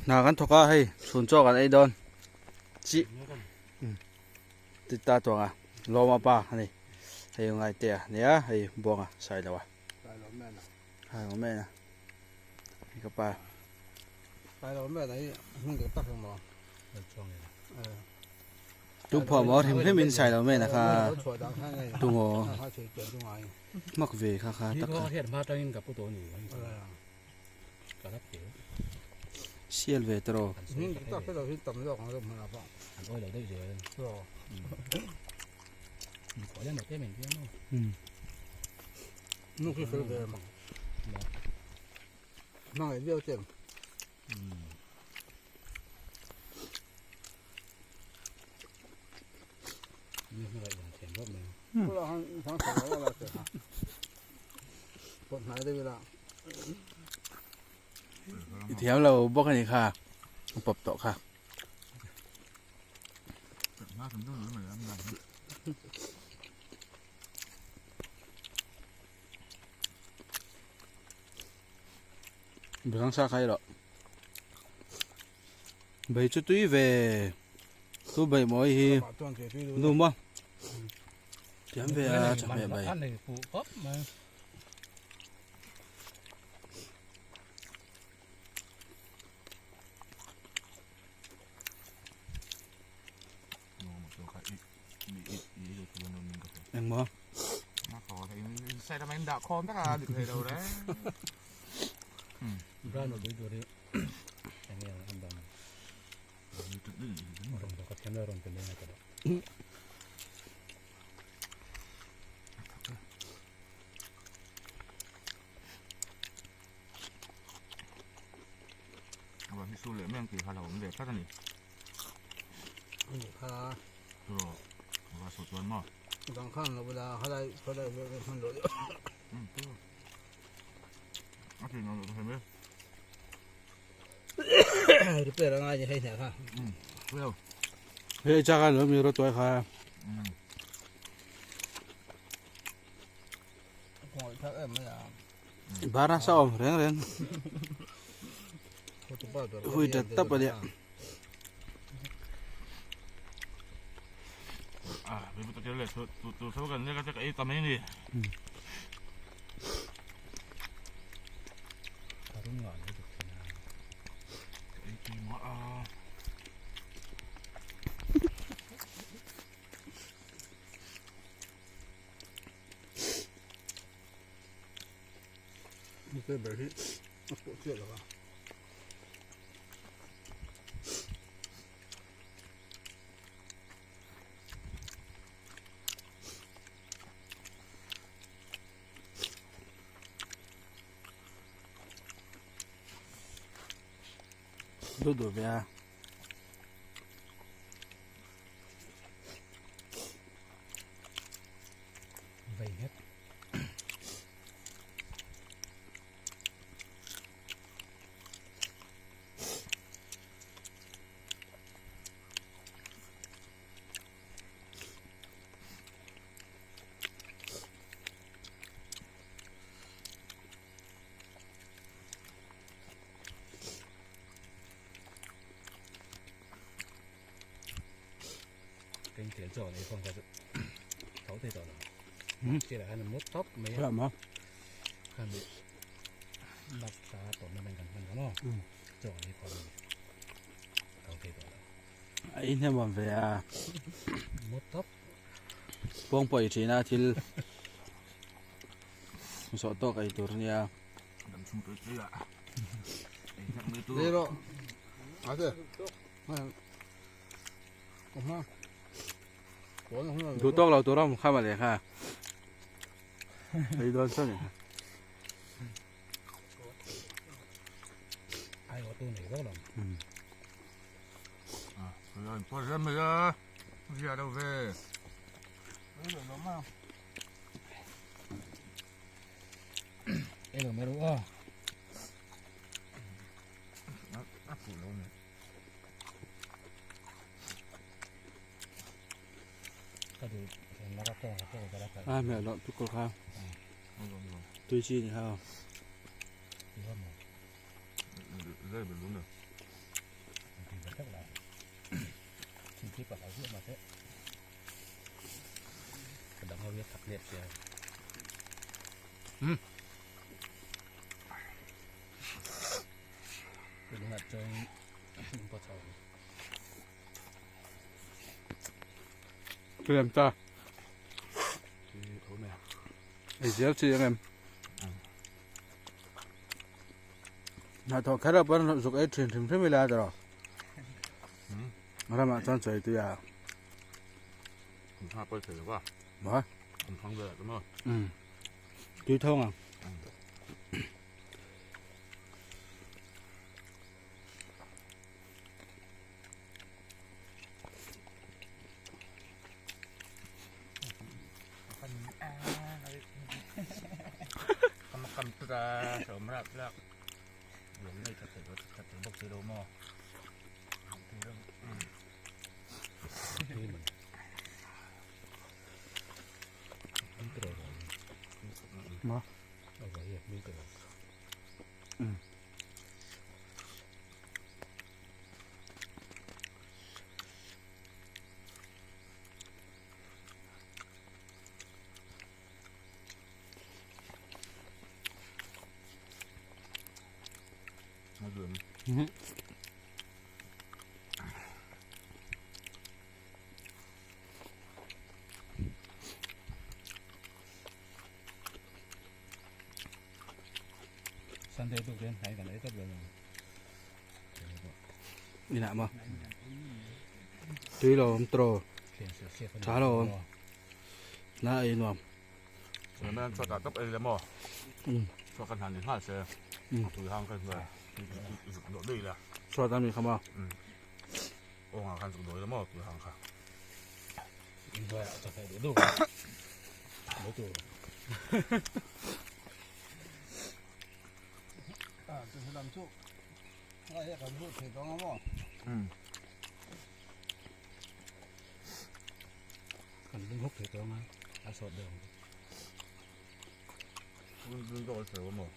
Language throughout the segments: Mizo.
Hna kan thawk a hei chhun chaw kan ei dawn chi ti ta tuanga lawma pa a ni hei ngai te a nia hei buanga sai lo a sai lo men a hei ka pa sai lo men a hi hming dik tak emaw tu phuah maw hrim hrim in sai lo men a kha tu maw hmak ve kha kha tak kha Sial ve tawh. I thiam lo bawk a ni kha a pawp tawh kha. Bang sa khai rawh. Bai chu tui ve tu bai mawi hi nu maw thiam ve a chawhmeh bai. Engmaw? Hei chak a lo mi ro tuai kha. Bara sa awm reng reng. Hui tat tap a nia. Duh duh ve a. A inhnem awm ve a pawng pawh i thin a thil zawh tawk ei tur ania. Duh tawk lo tur a awm kha mawle kha ei dawn sawn e. A hmel loh tukul kha tui chi ni kha. Tui ta. Ei zel chi ang em. Hnathawh kher ah pawn zuk ei thin hrim hrim ila tawh. Ramah chuan chawi tui a. Ha pawi thei lo a. Ma? An thang ve te maw. Um. Tui thawng ang. Ma? Um. Mhm. Sunday tuk hian hnai kan ei tawp lo ang. Ina ma. Tui lo awm tro. Tha lo awm. Na ei nuam. Nan chaw ta tawp ei le maw. Um. Chaw kan han ni nghal se. Tui hang kan hnuai. Zuk dawh dei la. Chaw ta mi kha ma. Aw nga khan zuk dawh la maw tui hang kha. Inhnuai ah chaw hmeh duh duh. Lo tur. À, từ làm chút. Ai kan hmuh thei dawn a maw? Kan lung hawk thei dawn a, a sawt deuh ang. Lung zawk a thei maw?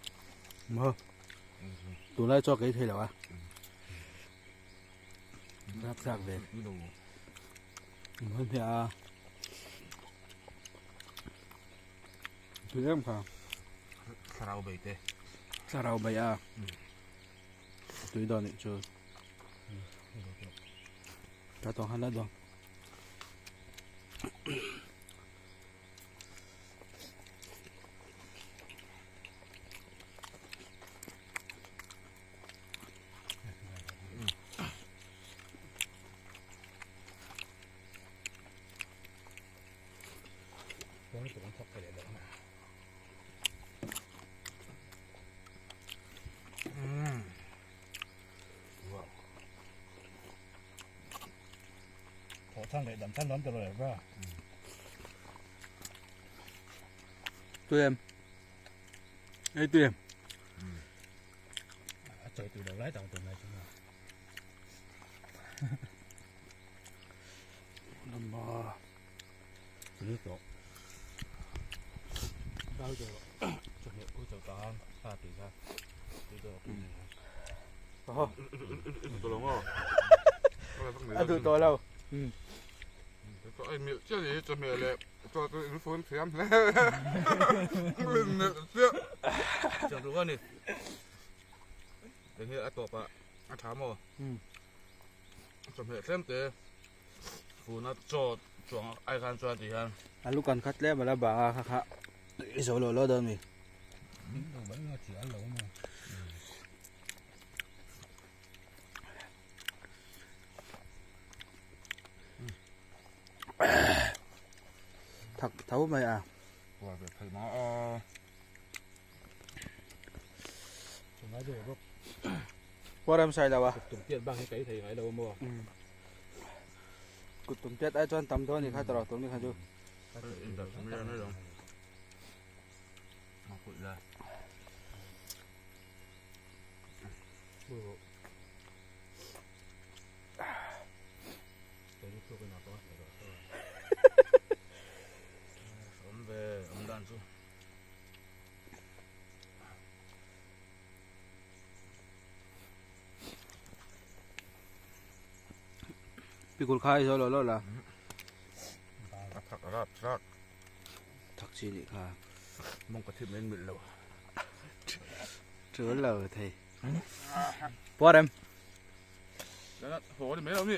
Maw. Tunlai chaw ka ei thei lo a. Rapthlak ve. Hmun hi a tui em kha. Thlarau bei te. Thlarau bei a. Tui dawn nih chu. Ta tawng han la dawn. Tui em. Ei tui em. A chawi tui lo lai tak tur mai chu maw. Lama. Tui tawh. Dal chu chawhmeh phu chauh ta ang a tih kha tui tawh tui ni. Oho. Duh lo maw? A duh tawh lo. Ai milh chiah ni chawhmeh leh chaw chu in fun thiam hle. In milh chiah. Chiang duh a ni. Eng hi a tawp ah a tha maw? Chawhmeh tlem te funa chaw chuang ai khan chuan ti hian. A lu kan khat tlem a la bang a kha kha i zo lo lo dawn mi. Thak tho mai a. Uar ve thei ma a. Uar em sai lo a. Kut tum piat bang hi ka ei thei ngai lo a maw. Kut tum piat ai chuan tam dawn ni kha tawrh tum ni kha chu. Pikul kha i zo lo lo la. A thak rap thlak. Thak chi nih kha. Mawng ka thim en milh lo. Tul lo thei. Puar em? Haw ni mai lo mi.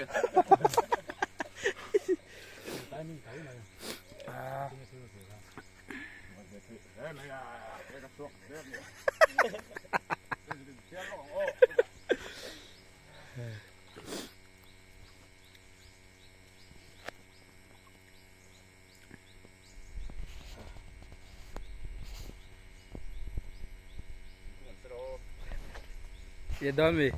Ye dawn mi.